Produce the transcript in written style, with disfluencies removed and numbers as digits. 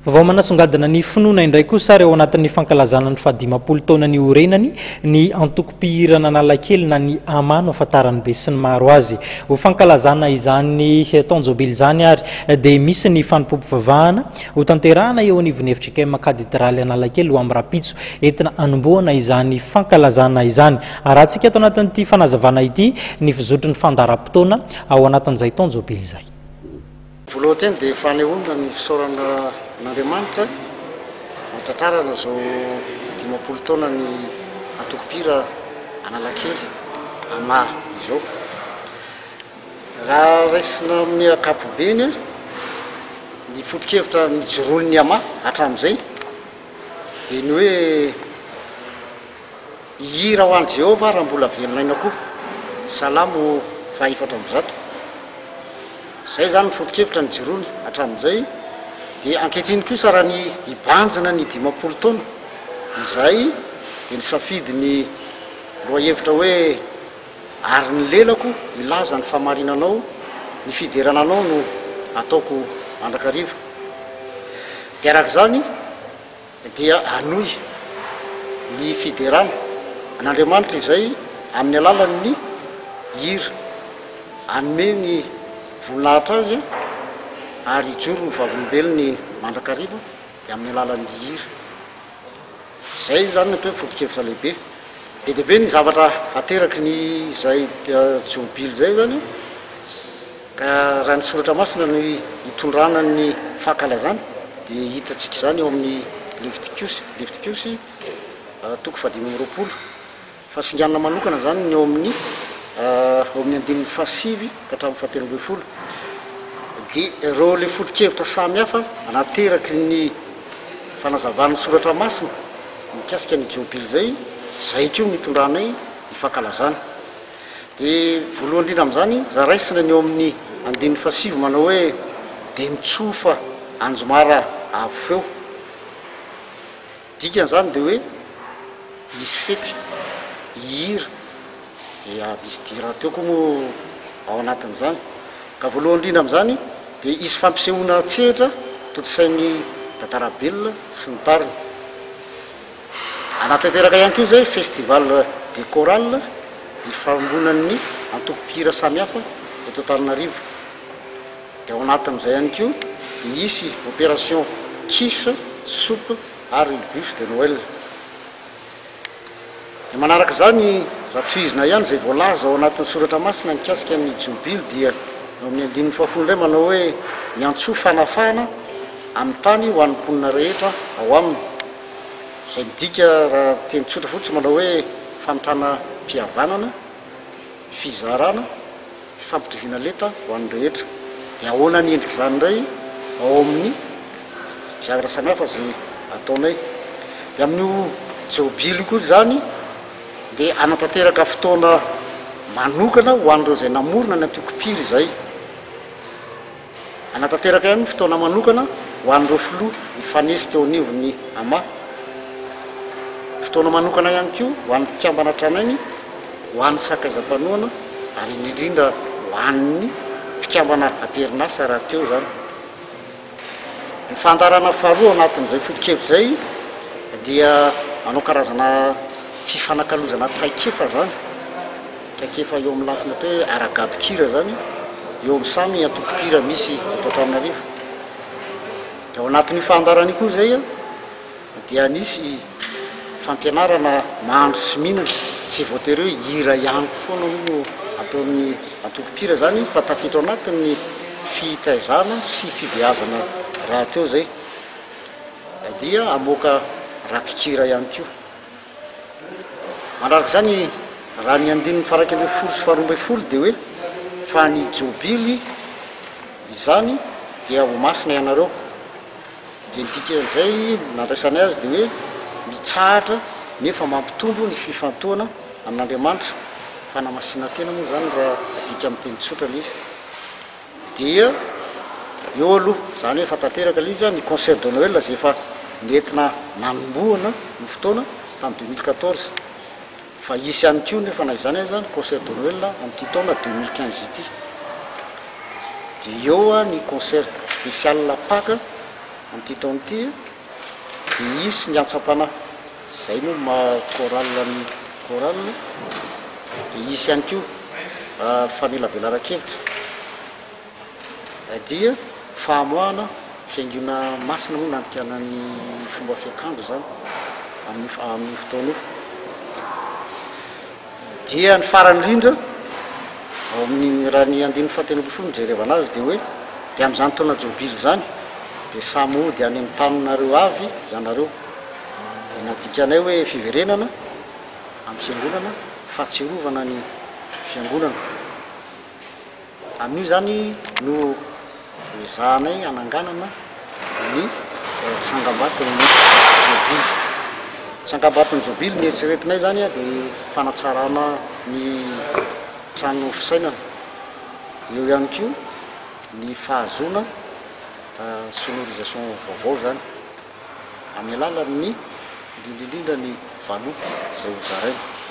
Vaovao manasongadina ny finoana indray kosa ary ao anatin'ny fankalazana ny fahadimampolo taona niorenany ny antokom-pihirana Analakely na ny ama no ahafantaran'ny besinimaro azy. Ho fankalazana izany taon-jobily izany ary dia misy ny fanompoam-pivavahana hotanterahana eo anivon'ny fjkm Katedraly Analakely ho amin'ny rahampitso entina hanombohana izany fankalazana izany. Arahantsika ato anatin'ity fanazavana ity ny fizotry ny fandaharam-potoana ao anatin'izay taon-jobily izay. Voalohan-teny dia fanehoana ny fisaorana an'Andriamanitra nahatratrarana izao 50 taona ny antokom-pihira Analakely, ama, izao. Raha raisina amin'ny ankapobeny, ny foto-kevitra nijoroan'ny ama hatramin'izay dia ny hoe Hihira ho an'i Jehovah raha mbola velon'aina koa. Salamo faha-104. Izay izany ny foto-kevitra nijoroany hatramin'izay. Dia ankehitriny kosa raha ny hibanjina ny 50 taona izahay dia nisafidy ny lohahevitra hoe Ary ny lelako hilaza ny fahamarinanao, ny fiderana anao no ataoko mandrakariva. Dia araka izany, dia hanohy ny fiderana an'Andriamanitra izay amin'ny alalan'ny hira, hanome ny voninahitra Azy ary hijoro ho vavolombelony mandrakariva dia amin'ny alalan'ny hira. Izay izany no atao hoe foto-kevitra lehibe. Be dia be ny zavatra ateraky ny izay jobily izay izany. Ka raha ny Soratra Masina no itondrana ny fankalazana dia hitantsika izany eo amin'ny Levitikosy, Levitikosy toko fahadimy amby 20. Fa singanina manokana izany ny eo amin'ny eo amin'ny andininy fahasivy ka hatramin'ny fahatelo ambin'ny folo. Dia ireo ilay foto-kevitra samihafa nateraky ny fanazavan'ny Soratra Masina mikasika ny Jobily izay, izay koa no itondranay ny fankalazana. Dia voalohany indrindra amin'izany, raha raisina ny eo amin'ny andininy fahasivy manao hoe, Dia mitsofa anjomara avo feo. Dikan'izany dia hoe misy fety, hihira, dia misy dihy rahateo koa moa ao anatin'izany. Ka voalohany indrindra amin'izany dia hisy fampisehoana an-tsehatra tontosain'i Dadarabelona sy ny tariny. Hanatanteraka ihany koa izay festival des chorales ifarimbonan'ny antoko mpihira samihafa eto Antananarivo. Dia ao anatin'izay ihany koa dia hisy opération quiche, soupe ary bûche de Noël. Dia manaraka izany, raha tohizina ihany izay voalaza ao anatin'ny soratra masina mikasika ny jobily dia eo amin'ny andininy fahafolo indray manao hoe miantsoa fanafahana amin'ny tany ho an'ny mponina rehetra ao aminy. Izay midika raha teny tsotra fotsiny manao hoe famitranam pihavanana, fizarana, fampitoviana lenta ho an'ny rehetra. Dia ahoana ny endrik'izany indray ao amin'ny zavatra samihafa izay ataonay. Dia amin'io jobily io koa izany dia hanatanteraka fotoana manokana ho an'ireo izay namorona ny antoko mpiry izay. Hanatanteraka ihany fotoana manokana ho an'ireo filoha nifanesy teo anivon'ny ama. Fotoana manokana ihany koa ho an'ny mpikambana tranainy, ho an'ny sakaiza mpanohana ary indrindrindra ho an'ny mpikambana am-perinasa rahateo izany. Ny fandaharana faharoa ao anatin'izay foto-kevitra izay dia manao karazana fifanakalozana traikefa izany, traikefa eo amin'ny lafiny atao hoe ara-gadon-kira izany, eo amin'ny samy antokom-pihira misy eto Antananarivo. Dia ao anatin'io fandaharana io koa izay dia nisy fampianarana mahandro sy mihinana, tsy voatery hoe hira ihany foana moa no ataon'ny antoko mpihira izany fa tafiditra ao anatin'ny fitaizana sy fibeazana rahateo izay dia hamoaka rakikira ihany koa. Manaraka izany raha ny andininy faha-11 sy faha-12 dia hoe fa ny jobily izany dia ho masina ianareo. Dia ny dikan'izay nandraisanay azy dia hoe mitsahatra nefa mampitombo ny fifantohana amin'Andriamanitra, fanamasinan-tena moa izany raha adika amin'ny teny tsotra ilay izy. Dia eo aloha, izany hoe efa tanteraka ilay izy, ny concert de Noël izay efa nentina nanombohana ny fotoana tamin'ny 2014. Fa hisy ihany koa nefa na izany aza ny concert de Noël amin'ity taona 2015 ity. Dia eo ny concert spécial Paka. Amin'ity taona ity dia hisy ny antsam-panahy, izay moa maha chorale ny chorale, dia hisy ihany koa famelabelaran-kevitra dia famoahana fihaingoana masina moa nandikana ny fomba fiakanjo izany amin'io amin'io fotoana io. Dia ny farany indrindra, ao amin'ny, raha ny andininy fahatelo ambin'ny folo no jerevana azy dia hoe, dia amin'izany taona jobily izany, dia samy hody any amin'ny taninareo avy ianareo. Dia nadikanay hoe fiverenana amin'ny fiangonana, fahatsiarovana ny fiangonana. Amin'io izany no ezahanay hananganana ny tsangambaton'ny Jobily. Tsangambaton'ny Jobily ny eritreretinay izany dia fanatsarana ny trano fisainana. Dia eo ihany koa ny fahazoana sonorisation vaovao izany amin'ny alalan'ny indrindra indrindra ny valopy izay hozaraina.